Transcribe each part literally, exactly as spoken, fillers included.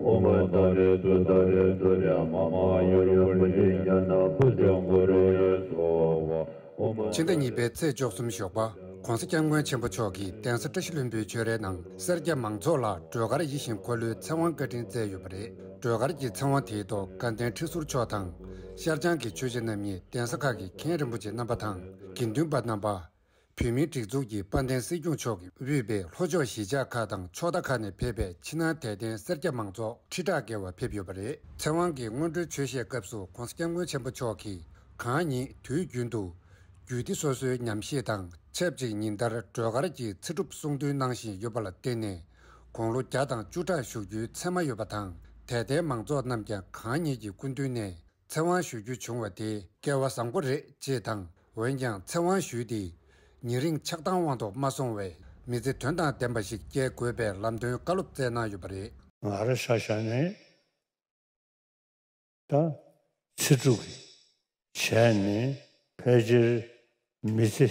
ཨོཾ་ཏཱ་རེ་ཏུཏྟཱ་རེ་ཏུཏྟྲ་མ་མ་ཡུར་བུར་ཇི་ཛྙཱ་ན་བྷུ་ཇང་གུ་རུ་ཡེ་སྭཱ་ཧཱ། ཨོཾ། ཕྱི་ཟླ་གཉིས་པའི་ཚེས་བཅུ་གསུམ་ཞོགས་པ། ྋགོང་ས་ྋསྐྱབས་མགོན་ཆེན་པོ་མཆོག་གིས་གདན་ས་བཀྲ་ཤིས་ལྷུན་པོའི་ཆོས་རའི་ནང་སེར་སྐྱ་མང་ཚོགས་ལ་སྒྲོལ་དཀར་ཡིད་བཞིན་འཁོར་ལོའི་ཚེ་དབང་བཀའ་དྲིན་སྩལ་ཡོད་པ་རེད། སྒྲོལ་དཀར་གྱི་ཚེ་དབང་དེའི་ཐོག་དགའ་ལྡན་ཁྲི་ཟུར་མཆོག་དང་། ཤར་བྱང་གི་ཆོས་བྱེད་རྣམ་གཉིས་གདན་ས་ཁག་གི་མཁན་རིན་པོ་ཆེ་རྣམ་པ་དང་། དགེ་འདུན་པ་རྣམ་པ། བོད་མིའི་སྒྲིག་འཛུགས་ཀྱི་དཔལ་ལྡན་སྲིད་སྐྱོང་མཆོག་གིས་དབུས་པའི་ལྷོ་ཕྱོགས་གཞིས་ཆགས་ཁག་དང་ཕྱོགས་མཐའ་ཁག་ནས་ཕེབས་པའི་ཕྱི་ནང་དད་ལྡན་སེར་སྐྱ་མང་ཚོགས་ཁྲི་ཕྲག་བརྒལ་བ་ཕེབས་ཡོད་པ་རེད། ཚེ་དབང་གི་སྔོན་འགྲོའི་ཆོས་བཤད་སྐབས་སུ་ྋགོང་ས་ྋསྐྱབས་མགོན་ཆེན་པོ་མཆོག་གིས་གང་ཉིད་དུས་རྒྱུན་དུ་རྒྱུད་སྡེ་སོ་སོའི་ཉམས་བཞེས་དང་ཆབས་ཅིག་ཉིན་ལྟར་སྒྲོལ་དཀར་གྱི་ཚེ་སྒྲུབ་གསུང་འདོན་གནང་བཞིན་ཡོད་པ་ལ་བརྟེན་ནས། དགུང་ལོ་བརྒྱ་དང་བཅུ་ཕྲག་བཞུགས་རྒྱུའི་མཚན་མ་ཡོད་པ་དང་། དད་ལྡན་མང་ཚོགས་རྣམས་ཀྱང་གང་ཉིད་ཀྱི་སྐུ་མདུན་ནས། ཚེ་དབང་ཞུ་རྒྱུ་བྱུང་བ་དེ་སྐལ་བ་བཟང་པོ་རེད་ཅེས་དང་། འོན་ཀྱང་ཚེ་དབང་ཞུས་ཏེ། ཉེ་རིང་ཆགས་སྡང་དབང་དུ་མ་སོང་བའི་མི་ཚེ་དོན་དང་ལྡན་པ་ཞིག་སྐྱེལ་དགོས་པའི་ལམ་སྟོན་བཀའ་སློབ་སྩལ་གནང་ཡོད་པ་རེད། ང་རང་ཆ་བཞག་ནས་ད་ཚེ་སྒྲུབ་ཀྱི་བྱས་ནས་ཕལ་ཆེར་མི་ཚེ་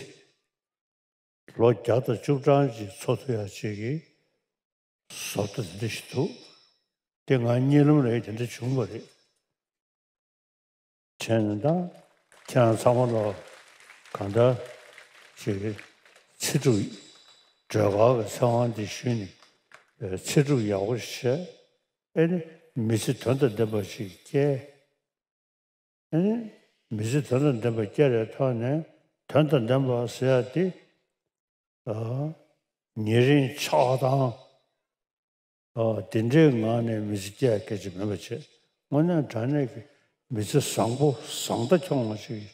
ལོ་བརྒྱ་དང་བཅུ་གྲངས་ཅིག་འཚོ་ཐུབ་ཡ་ཅིག་གི་བཟོ་ལྟ་དེ་འདྲ་ཞིག་འདུག་དེ་ང་གཉིད་ལམ་ལ་དེ་འདྲ་བྱུང་བ་རེད། བྱས་ནས་ད་ཁྱེད་རང་ཚང་མ་ལ་གང་ལྟར་ཅིག་ཚེ་སྒྲུབ་སྒྲོལ་དཀར་གྱི་ཚེ་དབང་འདི་ཞུས་ནས་ཚེ་སྒྲུབ་ཡག་པོ་ཞིག་བྱས། ཨེ་ནི་མི་ཚེ་དོན་དང་ལྡན་པ་ཞིག་སྐྱེལ། ཨེ་ནི་མི་ཚེ་དོན་དང་ལྡན་པ་སྐྱེལ་བའི་ཐོག་ནས་དོན་དང་ལྡན་པ་ཟེར་ཡ་དེ། ཨ། ཉེ་རིང་ཆགས་སྡང་། ཨ། དེ་འདྲའི་ངང་ནས་མི་ཚེ་སྐྱེལ་སྐད་ཅིག་མིན་པ་བྱས། དངོས་གནས་དྲང་གནས་ཀྱི་མི་ཚེ་བཟང་པོ་བཟང་ལྟ་འཁྱོངས་པ་ཞིག་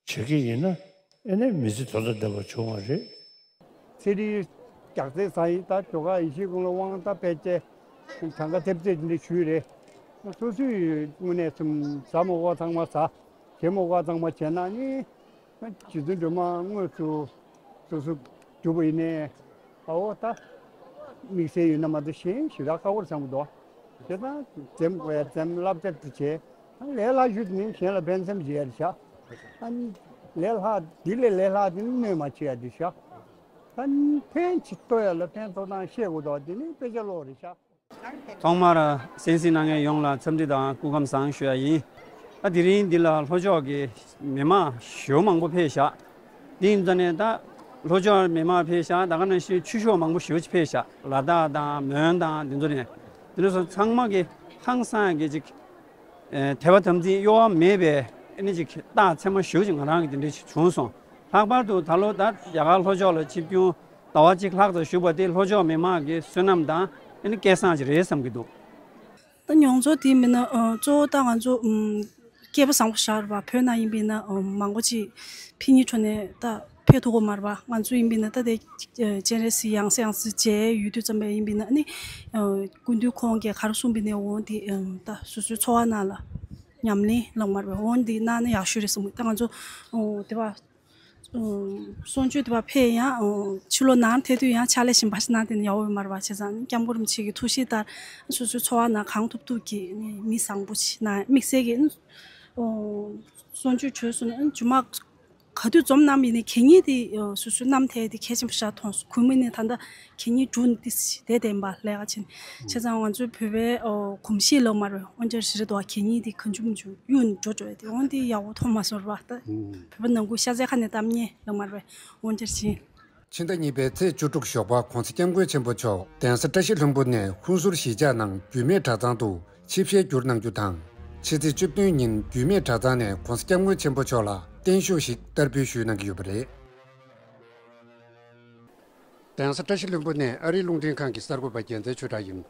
བྱེད་ཀྱི་ཡིན་ན། ཨེ་ནས་མི་ཚེ་དོན་དང་ལྡན་པ་བྱུང་བ་རེད། ཚེ་རིང་རྒྱགས་ཚད་ཟ་ཡིན་ད་ཇོ་ཁ་ཡེ་ཤེས་ཀུན་ལ་དབང་ད་ཕལ་ཆེར་གྲངས་ཀ་ཐེབས་ཚད་འདི་འདྲ་ཞུས་རེད། སོ་སོའི་དངོས་གནས་སེམས་ཟ་མ་བ་ཚང་མ་ཟ། བྱེད་མ་བ་ཚང་མ་བྱས་ན་ནི། རྗེ་བཙུན་སྒྲོལ་མ་དངོས་སུ་སོ་སོ་རྒྱུ་བ་ཡིན་ནའི། ཨའོ་ད། དམིགས་བསལ་ཡོད་ན་མ་གཏོགས་གཞན་ཞེ་དྲག་ཁག་པོར་བསམ་གི་འདུག་དེ་དང་འཛེམ་དགོས་ཡ་འཛེམ་བསླབ་བྱ་དེ་བྱས། ལས་སླ་ཤོས་དེ་ནི་གཞན་ལ་ཕན་སེམས་བྱེད་ཡ་རེད་ཤག་ཨ་ནི་ལས་སླ་འདི་ལས་ལས་སླ་དེ་ནི་གནོད་མ་བྱེད་ཡ་རེད་ཤག་ཨ་ནི་ཕན་ཅིག་ཐོགས་ཡ་ལ་ཕན་ཐོགས་སྟངས་ཤེས་དགོས་འདུག་དེ་ནི་དཔེ་ཆ་ཀློག་རེད་ཤག་ཐོག་མར་གསན་གཟིགས་གནང་མཁན་ཡོངས་ལ་འཚམས་འདྲི་དང་སྐུ་ཁམས་བཟང་ཞུ་ཡ་ཡིན། ད་དེ་རིང་འདི་ལ་ལྷོ་ཕྱོགས་ཀྱི་མི་མང་ཞེ་པོ་མང་པོ་ཕེབས་ཤག་འདི་ཡིན་ཙང་ནས་ད་ལྷོ་ཕྱོགས་མི་མང་ཕེབས་ཤག་ད་ག་ནང་བཞིན་ཆོས་ཕྱོགས་མང་པོ་ཞེ་པོ་ཅིག་ཕེབས་ཤག་ལ་དྭགས་དང་མོན་དང་འདི་ཚོ་ནས། འདི་ཚོ་ཚང་མ་གི་ཧང་སང་གི་ཅིག་དད་པ་དམ་ཚིག་གཡོ་བ་མེད་པའི་ཨ་ནི་ཅིག་རྟགས་མཚན་མ་ཞེ་པོ་ཅིག་ང་རང་གི་འདི་འདྲ་ཞིག་བྱུང་སོང་། ལྷག་པར་དུ་ད་ལོ་ད་རྒྱ་གར་ལྷོ་ཕྱོགས་ལ་ཆིབས་བསྒྱུར་ཟླ་བ་གཅིག་ལྷག་ཙམ་བཞུགས་པ་དེ་ལྷོ་ཕྱོགས་མི་མང་གི་བསོད་ནམས་དང་ཨ་ནི་སྐལ་བཟང་ཅིག་རེད་བསམ་གྱི་འདུག་ད་མྱོང་ཚོར་དེ་མིན་ན་ཨ་གཙོ་བོ་ད་ང་ཚོ་ཨམ་སྐལ་པ་བཟང་པོ་ཞིག་རེད་པ། བོད་ནང་ཡིན་པས་ན་ཨམ་མང་པོ་ཅིག་ཕྱི་ཉིན་འཕྲོ་ནས་ད་ཕེབས་ཐུབ་ཀྱི་མ་རེད་པ། ང་ཚོ་ཡིན་པས་ན་ད་དེ་ཨ་སྤྱན་རས་གཟིགས་ཡང་སེ་ཡང་སེ་མཇལ་ཡོད་དུས་ཙམ་པ་ཡིན་པས་ན་ཨ་ནི་ཨ་སྐུ་མདུན་ཁོང་གིས་ག་རེ་གསུངས་པ་ཡིན་ནའི་འོ་དེ་ཨམ་ད་སོ་སོའི་འཚོ་བ་ནང་ལ་ཉམས་ལེན་ལབ་མ་རེད་པ། འོ་དེ་གནང་ན་ཡག་ཤོས་རེད་བསམ་གི། ད་ང་ཚོ་ཨ་དེ་བ་གསུང་ཆོས་དེ་བ་ཕེབས་ཡང་ཕྱི་ལོགས་ནང་ཐལ་དུས་ཡང་ཕྱག་ལས་གཞན་པ་ཞིག་གནང་དེ་ནི་ཡག་པོ་ཡོད་མ་རེད་པ། བྱས་ཙང་སྐྱབས་མགོན་རིན་པོ་ཆེ་གི་ཐུགས་བཞེད་ལྟར་སོ་སོའི་འཚོ་བ་ནང་གང་ཐུབ་ཐུབ་ཀྱིས་ནི་མི་བཟང་པོ་ཞིག་ན་དམིགས་བསལ་གྱི་གསུང་ཆོས་བྱོས་སོང་ན་རྗེས་མ་ག་དུས་འཛོམས་གནང་ཡིན་ནའི་གད་སྙིགས་དེ་སོ་སོའི་བསྣམས་ཐལ་དེ་གལ་ཆེན་པོ་ཞིག་མཐོང་སོང་། གུས་མོ་ནི་ད་ལྟ་གད་སྙིགས་བྲུས་ནས་ཏིས་ཞིག་བསྡད་བསྡད་པ་ལས་ཀ་བྱེད། བྱས་ཙང་ང་ཚོའི་བོད་པའི་ཨོ་གོམས་གཤིས་ལབ་མ་རེད། འོན་ཀྱང་ཞེ་དྲག་འདུག་གད་སྙིགས་དེ་གང་བྱུང་མང་བྱུང་གཡུག་ནས་འགྲོ་འགྲོ་ཡ་དེ་འོན་ཏེ་ཡག་པོ་མཐོང་མ་སོང་ར། ད་ཨུམ། བོད་པ་ནང་ཁུལ་ཤ་ཚའི་ཁ་ནས་གཏམ་ཉེས་ལབ་མ་རེད། འོན་ཀྱང་ཕྱིན། ཕྱི་ཟླ་གཉིས་པའི་ཚེས་བཅུ་དྲུག་ཞོགས་པ་གོང་ས་སྐྱབས་མགོན་ཆེན་པོ་མཆོག་གདན་ས་བཀྲ་ཤིས་ལྷུན་པོ་ནས་ཧུན་སུར་གཞིས་ཆགས་ནང་རྒྱུད་སྨད་གྲྭ་ཚང་དུ་ཆིབས་ཞལ་བསྒྱུར་གནང་རྒྱུ་དང་། ཕྱི་ཚེས་བཅུ་བདུན་ཉིན་རྒྱུད་སྨད་གྲྭ་ཚང་ནས་གོང་ས་སྐྱབས་མགོན་ཆེན་པོ་མཆོག་ལ་བརྟན་བཞུགས་ཤིག་བསྟར་འབུལ་ཞུས་གནང་གི་ཡོད་པ་རེད། གདན་ས་བཀྲ་ཤིས་ལྷུན་པོ་ནས་ཨ་རིའི་རླུང་འཕྲིན་ཁང་གི་གསར་འགོད་པ་རྒྱལ་མཚན་ཆོས་གྲགས་ཡིན།